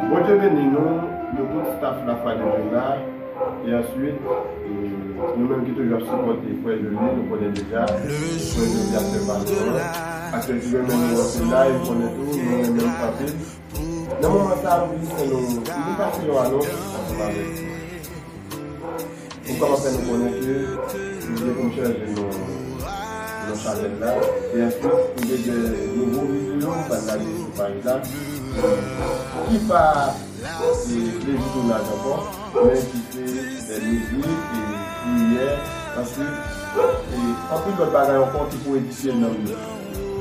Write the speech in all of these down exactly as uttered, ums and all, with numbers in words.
Bondye beni nou, nou tout staff Lafwa de Dieu la. E answit, e, nou menm ki toujou ap sipòte frè Joly, nou konnen deja, frè Joly ap fè pa nou an. Ak sè ki renmen nou anpil la, e konnen tou, nou renmen l anpil. Nan moman sa a, m vin fè nou, m vin pase yon anons ansanm avèk nou. Pou m kapab fè nou konnen ke m gen pou m chanje non, non chanèl la. E answit, m gen de nouvo videyo m pral lage sou paj la. Ki pa, e, plezi tounaj ankò, men ki se de mizik e priyè. Answit, e anpil lòt bagay ankò ki pou edifye nanm nou.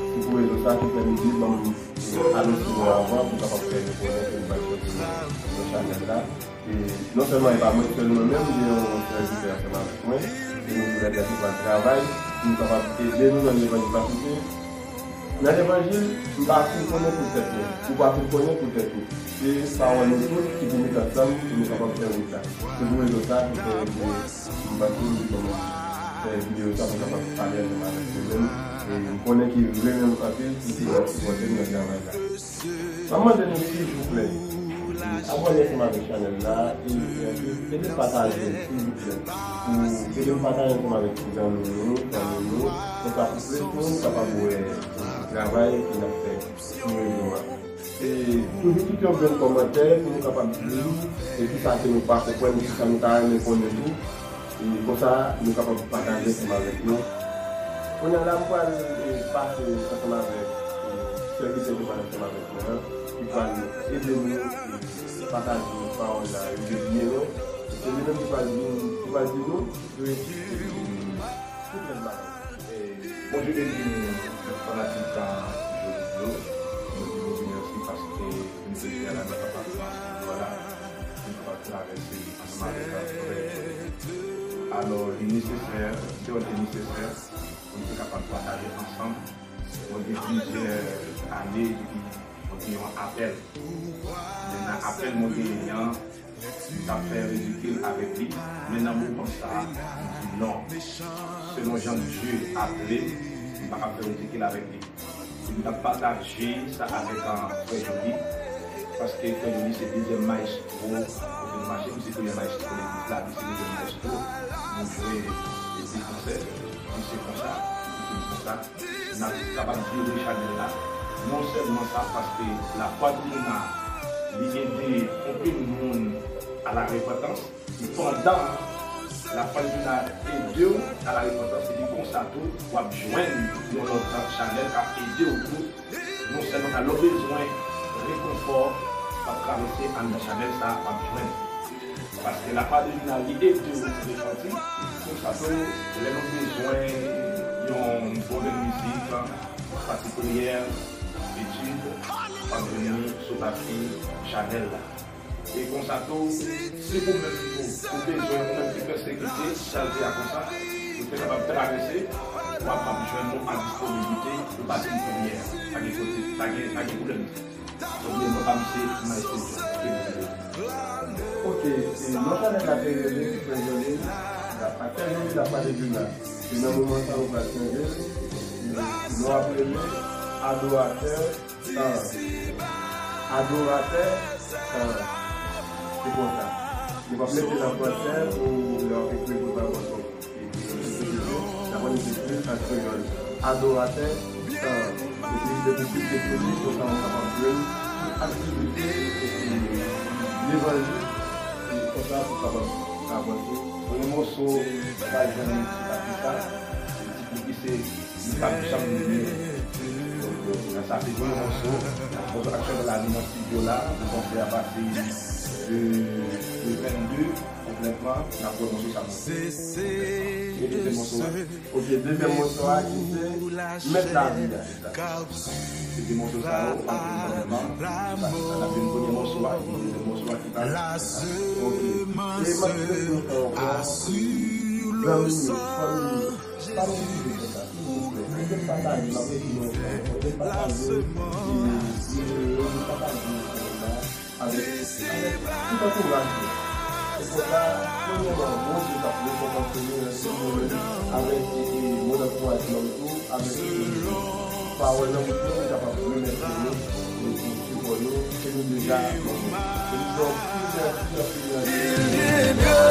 Se pou rezon sa ki fè m di, ban m, e, anonse nou avan pou m kapab fè nou konnen ke m pral sòti nan chanèl la. E non sèlman e pa mwen sèlman menm, gen yon sèvitè ansanm avèk mwen, e nou toulède ki pral travay pou nou kapab ede nou nan levanjil. Paske nan levanjil, m pa fin konnen pou tèt mwen, ou pa fin konnen pou tèt ou. Se pawòl nou tout ki pou met ansanm pou nou kapab fè wout la. Se pou rezon sa ki fè ke m panse m di bon, fè videyo sa pou m kapab pale ansanm avèk nou menm. E m konnen ki renmen m anpil, ki toujou ap sipòte m nan travay la. M ap mande nou silvouplè, abòne ansanm avèk chanèl la, e, e, ede pataje, silvouplè. Pou ede m pataje ansanm avèk ti zanmi nou, fanmi nou, konsa pou plis moun kapab wè, e, travay ke n ap fè sou rezo a. E toujou kite yon grenn kòmantè pou nou kapab di nou, e kisa ke nou pa konprann, e kisa nou ta renmen konnen tou. E konsa, nou kapab pataje ansanm avèk nou. Kounye a la, m pral, e, pase ansanm avèk, e, sèvitè ki pral ansanm avèk mwen an, ki pral ede nou, e, pataje pawòl la, e, de byen lwen. Se li menm ki pral di, ki pral di nou, e, tout lòt bagay. E, Bondye beni nou, fanatik Joly Flow. Nou di Bondye mèsi paske nou te fè la, nou kapab pran sou la, nou kapab travèse ansanm avèk frè Joly. Alò, li nesesè, li te wè li te nesesè pou nou te kapab pataje ansanm. Mwen gen plizyè ane depi mwen gen yon apèl. Men nan apèl mwen genyen an, m t ap fè ridikil avèk li, men nan moman sa a, m di non. Selon jan Dye ap vle, m pa ka fè ridikil avèk li. M t ap pataje sa avèk, ah, frè Joly, paske frè Joly se dezyèm mayestwo kote m mache, m se premye mayestwo legliz la, li se dezyèm mayestwo, nou jwe de konsè, li se konsa, li se konsa. N ap kapab vire chanèl la. Non sèlman sa, paske Lafwa Divina, li ede anpil moun a la repantans. E pandan Lafwa Divina ede w a la repantans, epi konsa tou, w ap jwenn yon lòt chanèl k ap ede w tou. Non sèlman sa, lè w bezwen rekonfò, w ap travèse anndan chanèl sa, w ap jwenn. Paske Lafwa Divina, li ede w repanti. Konsa tou, lè nou bezwen yon bon mizik, pati priyè, etid, w ap jwenn li sou pati chanèl la. E konsa tou, si ou menm tou, ou bezwen, ou menm ki pèsekite, jan l te a konsa, ou te kapab travèse, w ap, ap jwenn nou a disponiblite pou pati priyè. Pa gen kote, pa gen, pa gen pwoblèm. Donk, men mwen pa misye, Maestro John. Ke Bondye beni. Ok, e, non chanèl la te rele Frè Joly, la, ak Frè Joly Lafwa Divina. E nan moman sa, nou pral chanje l. E, nou ap rele Adoratè, ah, Adoratè, ah, se konsa. Nou p ap mete l an fransè ou lè w ap ekri pou sa, bon, N ap annik ekri an kreyòl. Adoratè, tan. Epi, depi tout detwi, konsa, w kapab jwenn tout aktivite, epi, levanjil, e konsa, pou kapab avanse. Premye moso, pa janm ti pati sa, ti pli ki se, li p ap janm bliye. Donk, sa se premye moso. Moso aktyèlman la, nou nan estidyo la, nou panse a pase de, de vennde. Konplètman, n ap wè moso sa moute. E dezyèm moso a. Ok, dezyèm moso a ki se Mèt Lavi a. Se de moso sa yo, anpil konplètman. N ap jwenn premye moso a, epi dezyèm moso a ki pral. Ok. E m ap di nou ankò, zanmi, fanmi, pa neglije fè sa, silvouplè. Ede pataje, m ap redi nou ankò, ede pataje, e, e, ede pataje chanèl la. Avèk, avèk tout antouraj nou. Se konsa, premyèman, Bondye k ap rekonpanse nou, rekonpanse nou avèk, e, e, mo d ankourajman tou, avèk pawòl nan bouch nou, nou kapab remèsye yo, nou pou sipò yo, ke nou deja ban nou. Se nou di w anpil mèsi, anpil mèsi.